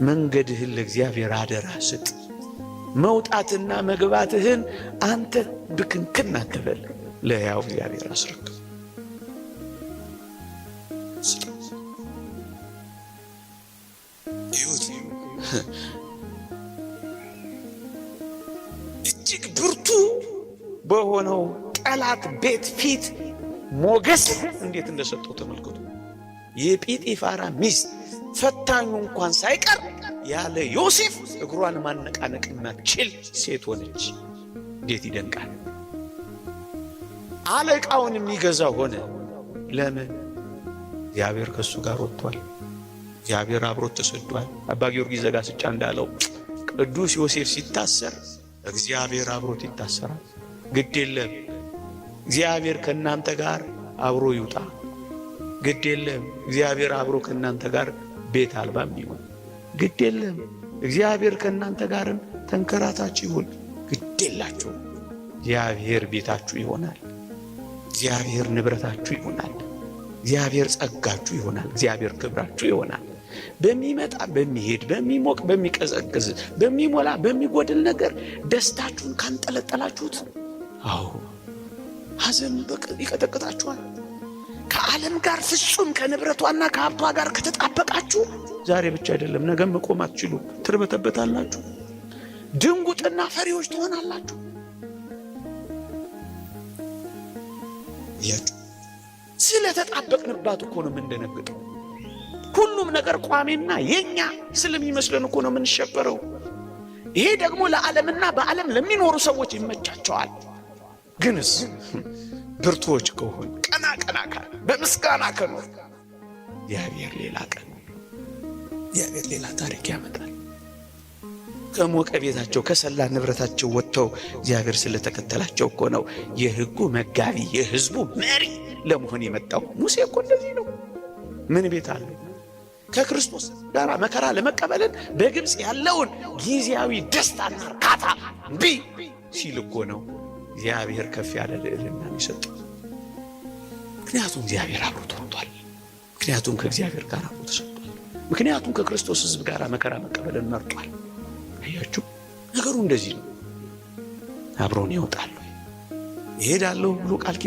መንገድህን ለእግዚአብሔር አደራ ስጥ። መውጣትና መግባትህን አንተ ብክንክን አትበል፣ ለሕያው እግዚአብሔር አስረክብ። እዩት፣ እጅግ ብርቱ በሆነው ጠላት ቤት ፊት ሞገስ እንዴት እንደሰጠው ተመልከቱ። የጲጢፋራ ሚስት ፈታኙ እንኳን ሳይቀር ያለ ዮሴፍ እግሯን ማነቃነቅ የማትችል ሴት ሆነች። እንዴት ይደንቃል! አለቃውን የሚገዛ ሆነ። ለምን? እግዚአብሔር ከእሱ ጋር ወጥቷል። እግዚአብሔር አብሮት ተሰዷል። አባ ጊዮርጊስ ዘጋስጫ እንዳለው ቅዱስ ዮሴፍ ሲታሰር እግዚአብሔር አብሮት ይታሰራል። ግድ የለም እግዚአብሔር ከእናንተ ጋር አብሮ ይውጣ። ግድ የለም እግዚአብሔር አብሮ ከእናንተ ጋር ቤት አልባም ይሁን። ግድ የለም እግዚአብሔር ከእናንተ ጋርም ተንከራታች ይሁን። ግድ የላችሁ እግዚአብሔር ቤታችሁ ይሆናል። እግዚአብሔር ንብረታችሁ ይሆናል። እግዚአብሔር ጸጋችሁ ይሆናል። እግዚአብሔር ክብራችሁ ይሆናል። በሚመጣ በሚሄድ በሚሞቅ በሚቀዘቅዝ በሚሞላ በሚጎድል ነገር ደስታችሁን ካንጠለጠላችሁት፣ አዎ ሐዘን ይቀጠቅጣችኋል። ከዓለም ጋር ፍጹም ከንብረቷና ከሀብቷ ጋር ከተጣበቃችሁ ዛሬ ብቻ አይደለም ነገም መቆም አትችሉ፣ ትርበተበታላችሁ፣ ድንጉጥና ፈሪዎች ትሆናላችሁ። እያችሁ ስለተጣበቅንባት እኮ ነው የምንደነግጠው። ሁሉም ነገር ቋሚና የኛ ስለሚመስለን እኮ ነው የምንሸበረው። ይሄ ደግሞ ለዓለምና በዓለም ለሚኖሩ ሰዎች ይመቻቸዋል። ግንስ ብርቱዎች ከሆን ቀና ቀና ካል በምስጋና ከኖር እግዚአብሔር ሌላ ቀን እግዚአብሔር ሌላ ታሪክ ያመጣል። ከሞቀ ቤታቸው ከሰላ ንብረታቸው ወጥተው እግዚአብሔር ስለተከተላቸው እኮ ነው የሕጉ መጋቢ የሕዝቡ መሪ ለመሆን የመጣው። ሙሴ እኮ እንደዚህ ነው። ምን ቤት አለው? ከክርስቶስ ጋር መከራ ለመቀበልን በግብፅ ያለውን ጊዜያዊ ደስታና እርካታ እምቢ ሲል እኮ ነው እግዚአብሔር ከፍ ያለ ልዕልናን የሰጠው። ምክንያቱም እግዚአብሔር አብሮት ወጥቷል። ምክንያቱም ከእግዚአብሔር ጋር አብሮ ተሰጥቷል። ምክንያቱም ከክርስቶስ ሕዝብ ጋር መከራ መቀበልን መርጧል። አያችሁ፣ ነገሩ እንደዚህ ነው። አብሮን ይወጣል ወይ ይሄዳለሁ ብሎ ቃል ኪዳን